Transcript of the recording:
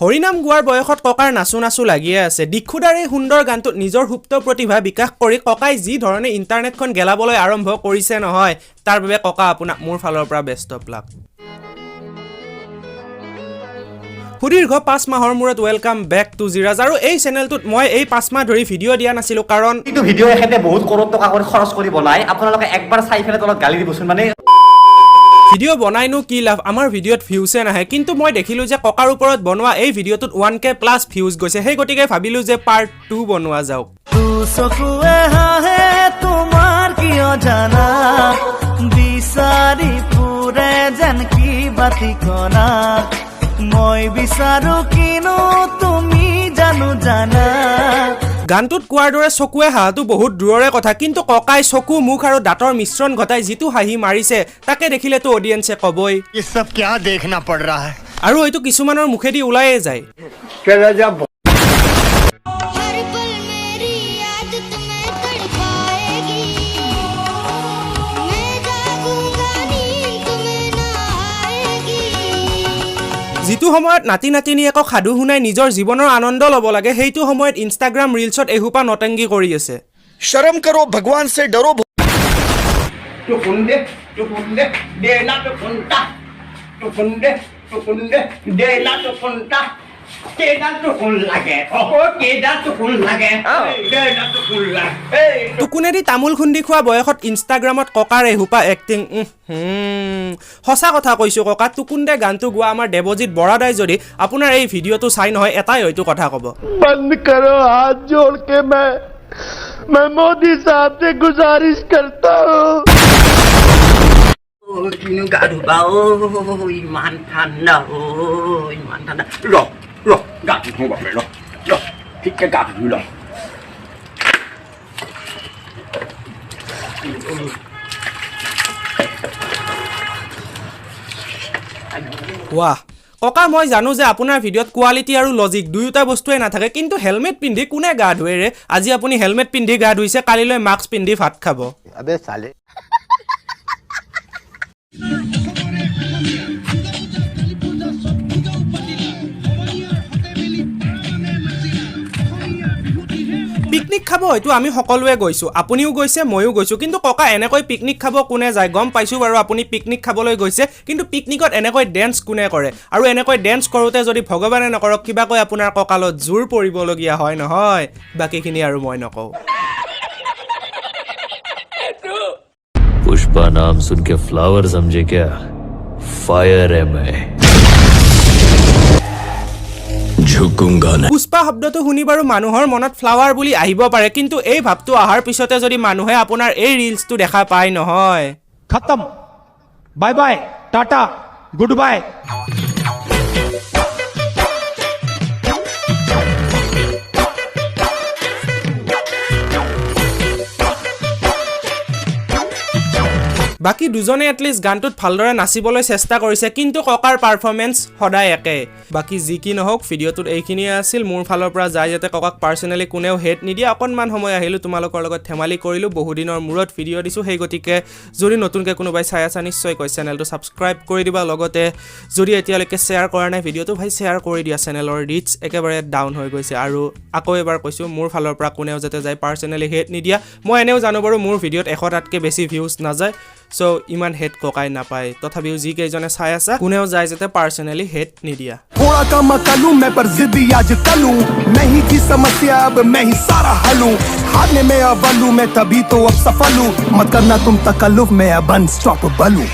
হৰিনাম গোৱাৰ বয়সত ককাৰ নাচো নাচো লাগিয়ে আছে। দীক্ষুদাৰ এই সুন্দৰ গানটোত নিজৰ সুপ্ত প্ৰতিভা বিকাশ কৰি ককাই যি ধৰণে ইণ্টাৰনেটখন গেলাবলৈ আৰম্ভ কৰিছে নহয়, তাৰ বাবে ককা আপোনাক মোৰ ফালৰ পৰা বেষ্ট অফ লাক। সুদীৰ্ঘ 5 মাহৰ মূৰত welcome back to Jiraj. আৰু এই চেনেলটোত মই এই 5 মাহ ধৰি ভিডিঅ' দিয়া নাছিলোঁ, কাৰণ এইটো ভিডিঅ' এখেতে বহুত কৰোৰ টকা কৰি খৰচ কৰি বনাই। আপোনালোকে একবাৰ চাই পেলাই তলত গালি দিবচোন মানে। ভিডিঅ' বনাইনো কি লাভ, আমাৰ ভিডিঅ'ত ভিউছে নাহে। কিন্তু মই দেখিলোঁ যে ককাৰ ওপৰত বনোৱা এই ভিডিঅ'টোত 1K plus views গৈছে। সেই গতিকে ভাবিলোঁ যে পাৰ্ট 2 বনোৱা যাওক। চকুৱে হাঁহে তোমাৰ কিয় জানা, বিচাৰি ফুৰে যেন কিবা ঠিকনা। মই বিচাৰো কিনো তুমি জানো জানা? গানটোত কোৱাৰ দৰে চকুৱে হাঁহাটো বহুত দূৰৰে কথা, কিন্তু ককাই চকু, মুখ আৰু দাঁতৰ মিশ্ৰণ ঘটাই যিটো হাঁহি মাৰিছে, তাকে দেখিলেতো অডিয়েঞ্চে ক'বই। ये सब क्या देखना पड़ रहा है? আৰু হয়তো কিছুমানৰ মুখেদি ওলায়ে যায়। हर पल मेरी याद तुम्हें तड़पाएगी, मैं जागूंगा, नींद तुम्हें ना आएगी। যিটো সময়ত নাতি নাতিনীয়েকক সাধু শুনাই নিজৰ জীৱনৰ আনন্দ ল'ব লাগে, সেইটো সময়ত ইনষ্টাগ্ৰাম ৰিলছত এসোপা নটেংগি কৰি আছে। शर्म करो, भगवान से डरो। টুকুন দে, টুকুন দে, দে না টুকুনটা। টুকুন দে, টুকুন দে, দে না টুকুনটা। কেইডাল টুকুন লাগে অ, কেইডাল টুকুন লাগে? দে না টুকুন লাগে এই। টুকুনেদি তামোল খুন্দি খোৱা বয়সত ইনষ্টাগ্ৰামত ককাৰ এসোপা এক্টিং। সঁচা কথা কৈছোঁ ককা, টুকুন দে গানটো গোৱা আমাৰ দেৱজিৎ বৰাদাই যদি আপোনাৰ এই ভিডিঅ'টো চাই নহয়, এটাই হয়তো কথা ক'ব। बंद करो, हाथ जोड़ के मैं मोदी साहब से गुजारिश करता हूँ। কিনো গা ধুবা অ, ইমান ঠাণ্ডা অ, ইমান ঠাণ্ডা। ৰ ৰ, গা ধুওঁ বাপে, ৰ ৰ, ঠিককে গা ধুই ল। ৱাহ ককা, মই জানো যে আপোনাৰ ভিডিঅ'ত কোৱালিটি আৰু লজিক দুয়োটা বস্তুৱে নাথাকে, কিন্তু হেলমেট পিন্ধি কোনে গা ধুৱে ৰে? আজি আপুনি হেলমেট পিন্ধি গা ধুইছে, কালিলৈ মাস্ক পিন্ধি ভাত খাব। अबे साले! পিকনিক খাব হয়তো আমি সকলোৱে গৈছোঁ, আপুনিও গৈছে, ময়ো গৈছোঁ, কিন্তু ককা, এনেকৈ পিকনিক খাব কোনে যায়? গম পাইছোঁ বাৰু আপুনি পিকনিক খাবলৈ গৈছে, কিন্তু পিকনিকত এনেকৈ ডেন্স কোনে কৰে? আৰু এনেকৈ ডেন্স কৰোঁতে যদি ভগৱানে নকৰক কিবাকৈ আপোনাৰ কঁকালত জোৰ পৰিবলগীয়া হয় নহয়, বাকীখিনি আৰু মই নকওঁ। पुष्पा नाम सुन के फ्लावर समझे क्या? फायर है मैं, झुकूंगा नहीं। পুষ্পা শব্দটো শুনি বাৰু মানুহৰ মনত ফ্লাৱাৰ বুলি আহিব পাৰে, কিন্তু এই ভাৱটো অহাৰ পিছতে যদি মানুহে আপোনাৰ এই ৰিলচটো দেখা পায় নহয়, खत्म, bye bye, tata, good bye. বাকী দুজনে এটলিষ্ট গানটোত ভালদৰে নাচিবলৈ চেষ্টা কৰিছে, কিন্তু ককাৰ পাৰফৰ্মেঞ্চ সদায় একে। বাকী যি কি নহওক, ভিডিঅ'টোত এইখিনিয়ে আছিল মোৰ ফালৰ পৰা। যায় যাতে ককাক পাৰ্চনেলি কোনেও হেট নিদিয়ে। অকণমান সময় আহিলোঁ, তোমালোকৰ লগত ধেমালি কৰিলোঁ। বহুদিনৰ মূৰত ভিডিঅ' দিছোঁ, সেই গতিকে যদি নতুনকৈ কোনোবাই চাই আছা, নিশ্চয়কৈ চেনেলটো ছাবস্ক্ৰাইব কৰি দিবা। লগতে যদি এতিয়ালৈকে শ্বেয়াৰ কৰা নাই ভিডিঅ'টো, ভাই, শ্বেয়াৰ কৰি দিয়া। চেনেলৰ ৰিচ একেবাৰে ডাউন হৈ গৈছে। আৰু আকৌ এবাৰ কৈছোঁ, মোৰ ফালৰ পৰা কোনেও যাতে যায় পাৰ্চনেলি হেট নিদিয়া। মই এনেও জানো বাৰু মোৰ ভিডিঅ'ত 100টাতকৈ বেছি ভিউজ নাযায়, চ' ইমান হেট ককাই নাপায়। তথাপিও যিকেইজনে চাই আছা, কোনেও যায় যাতে পাৰ্চনেলি হেট নিদিয়া। थोड़ा कम अकल हूं मैं, पर जिद्दी आज कल हूं। मैं ही थी समस्या, अब मैं ही सारा हल हूं। हारने में अव्वल हूं मैं, तभी तो अब सफल हूं। मत करना तुम तकल्लुफ, मैं अब अनस्टॉपेबल हूं।